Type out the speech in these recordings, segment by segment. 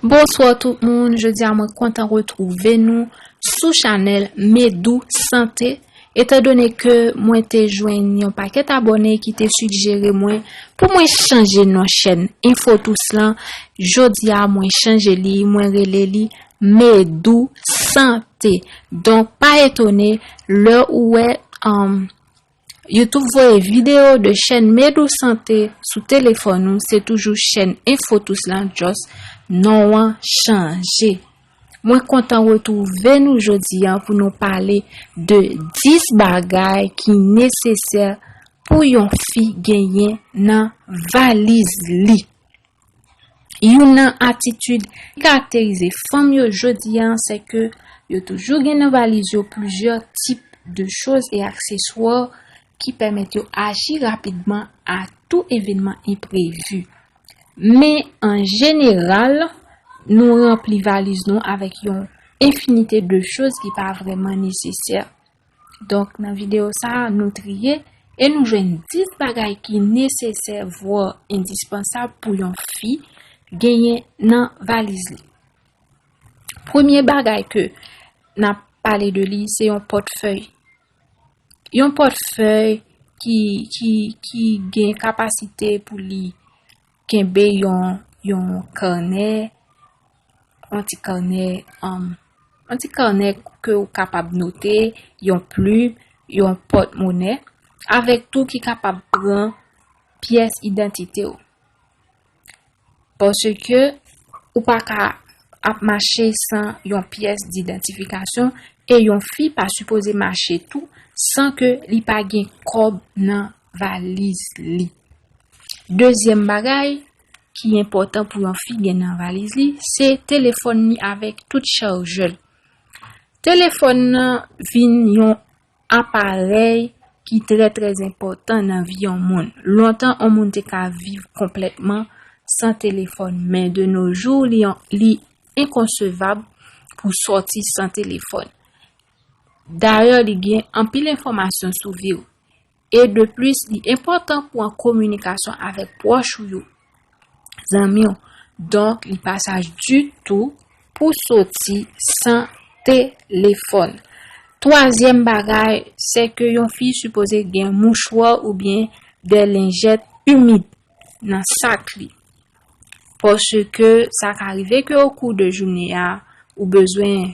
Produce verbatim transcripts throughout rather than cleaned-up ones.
Bonswa tout moun, jodi a mwen kontan retwouve nou sou chanèl Medou Sante. Etandone ke mwen te jwenn yon pakèt abòne ki te sijere mwen pou mwen chanje non chèn Infotous lan, jodi a mwen chanje li, mwen rele li Medou Sante. Donk, pa etone lè ou wè, um, YouTube voye videyo de chèn Medou Sante sou telefòn ou, se toujou chèn Infotous lan, just non an chanje. Mwen kontan retwouve nou jodi a pou nou pale de dis bagay ki nesesè pou yon fi genyen nan valiz li. Youn nan atitid ki karakterize fanm yo jodi a, se ke yo toujou gen nan valiz yo plizyè tip de choz e akseswa ki pèmèt yo aji rapidman a tou evènman enprevi. Men, an jeneral, nou ranpli valiz nou avèk yon enfinite de choz ki pa vrèman nesesè. Donk, nan videyo sa a, nou triye e nou jwenn dis bagay ki nesesè, vwa endispansab pou yon fi genyen nan valiz li. Premye bagay ke n ap pale de li, se yon pòtfèy. Yon pòtfèy ki, ki, ki gen kapasite pou li kenbe yon, yon kanè, yon ti kanè, um, yon ti kanè ke ou kapab note, yon plim, yon pòtmonè, avèk tou ki kapab pran pyès idantite w. Paske ou pa ka ap mache san yon pyès didantifikasyon e yon fi pa sipoze mache tou san ke li pa gen kòb nan valiz li. Dezyèm bagay ki enpòtan pou yon fi gen nan valiz li, se telefòn li avèk tout chajè l. Telefòn nan vin yon aparèy ki trè, trè enpòtan nan vi yon moun. Lontan, yon moun te ka viv konplètman san telefòn, men de nos jours, li, li enkonsevab pou sòti san telefòn. Dayè, li gen anpil enfòmasyon sou vi w. E de plis, li enpòtan pou w an kominikasyon avèk pwòch ou yo, zanmi w. Donk, li pa saj ditou pou soti san telefòn. Twazyèm bagay, se ke yon fi sipoze gen mouchwa oubyen de lenjèt imid nan sak li. Paske sa ka rive ke o kou de jounen a, ou bezwen,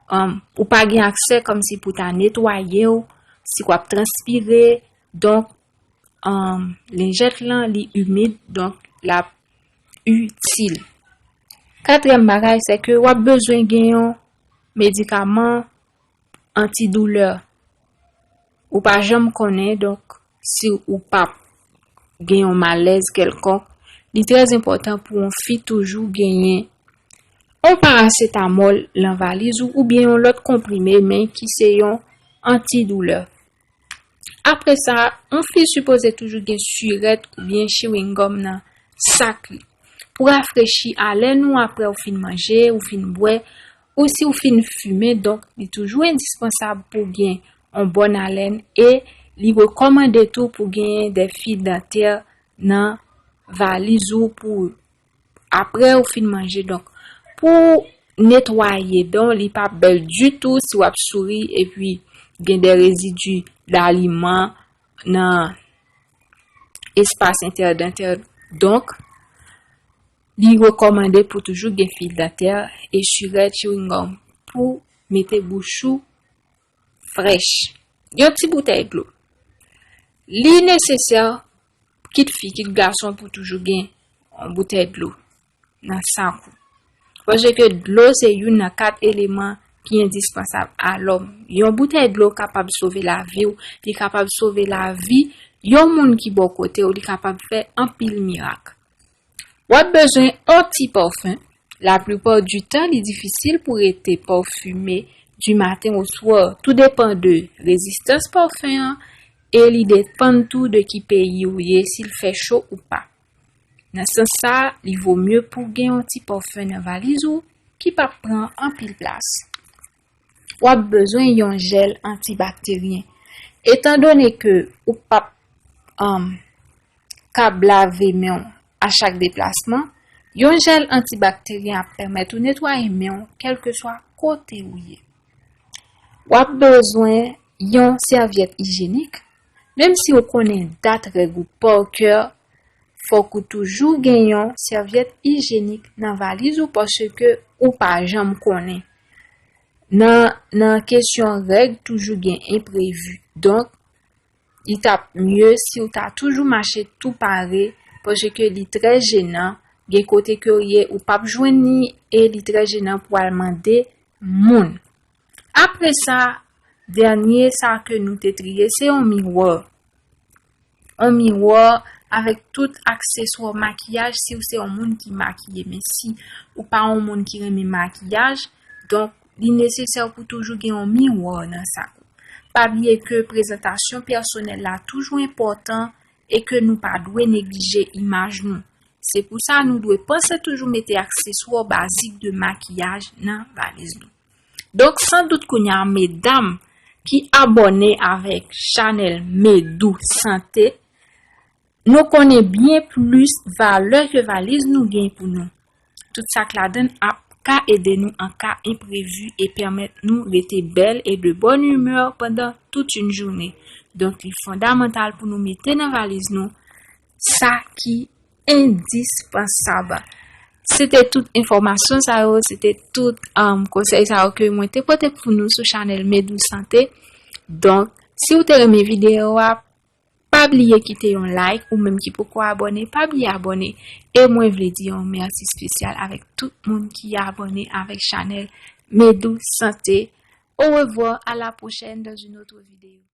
um, ou pa gen aksè kòmsi pou ta netwaye w, si w ap transpire, donk, um, lenjèt lan, li imid, donk, l ap itil. Katriyèm bagay, se ke w ap bezwen gen yon medikaman antidoulè. Ou pa janm konnen, donk, si ou p ap gen yon malèz kèlkonk, li trè enpòtan pou yon fi toujou genyen yon parasetamòl nan valiz ou, oubyen yon lòt konprime, men ki se yon antidoulè. Apre sa, yon fi sipoze toujou gen sirèt oubyen chewing gum nan sak li pou rafrechi alèn ou apre ou fin manje, ou fin bwè, ou si ou fin fimen. Donk, li toujou endispansab pou gen yon bòn alèn e li rekòmande tou pou genyen de fil dantè nan valiz ou pou apre ou fin manje. Donk, pou netwaye dan w, li pa bèl ditou si w ap souri epi gen de rezidi daliman nan espas entèdantè. Donk, li rekòmande pou toujou gen fil dantè e sirèt chewing gum pou mete bouch ou frèch. Yon ti boutèy dlo. Li nesesè, kit fi, kit gason, pou toujou gen yon boutèy dlo nan sak ou. Paske dlo se youn nan kat eleman ki endispansab a lòm. Yon boutèy dlo kapab sove lavi w, li kapab sove lavi yon moun ki bò kote w, li kapab fè anpil mirak. W ap bezwen yon ti pafen. Laplipa di tan, li difisil pou rete pafime di maten o swa. Tou depann de rezistans pafen an e li depann tou de ki peyi ou ye, si l fè cho ou pa. Nan sans sa, li vo mye pou gen yon ti pafen nan valiz ou ki p ap pran anpil plas. W ap bezwen yon jèl antibakteryen. Etandone ke ou p ap, um, kab lave men w a chak deplasman, Yon jèl antibakteryen ap pèmèt ou netwaye men w kèlkeswa kote ou ye. W ap bezwen yon sèvyèt ijyenik. Menm si w konnen dat règ ou pa kè, fòk ou toujou gen yon sèvyèt ijyenik nan valiz ou paske ou pa janm konnen. Nan, nan kesyon règ, toujou gen enprevi. Donk, li t ap mye si w ta toujou mache tou pare, paske li trè jenan, gen kote ke w ye, ou p ap jwenn li, e li trè jenan pou w al mande moun. Apre sa, dènye sa ke nou te triye, se yon miwa. Yon miwa avèk tout akseswa makiyaj si w se yon moun ki makiye. Men si ou pa yon moun ki renmen makiyaj, donk li nesesè pou toujou gen yon miwa nan sak ou. Pa bliye ke prezantasyon pèsonèl la toujou enpòtan e ke nou pa dwe neglije imaj nou. Se pou sa nou dwe panse toujou mete akseswa bazik de makiyaj nan valiz nou. Donk, san dout kounye a, medam ki abòne avèk chanèl Medou Sante, nou konnen byen plis valè ke valiz nou gen pou nou. Tout sa k ladan l ap ka ede nou an ka enprevi e pèmèt nou rete bèl e de bòn imè pandan tout yon jounen. Donk, li fondamantal pou nou mete nan valiz nou sa ki endispansab. Se te tout enfòmasyon sa yo, se te tout, um, konsèy sa yo ke mwen te pote pou nou sou chanèl Medou Sante. Donk, si w te renmen videyo a, pa bliye kite yon like, ou menm ki poko abòne, pa bliye abòne. E mwen vle di yon mèsi espesyal avèk tout moun ki abòne avèk chanèl Medou Sante. Au revoir, à la prochaine dans une autre vidéo.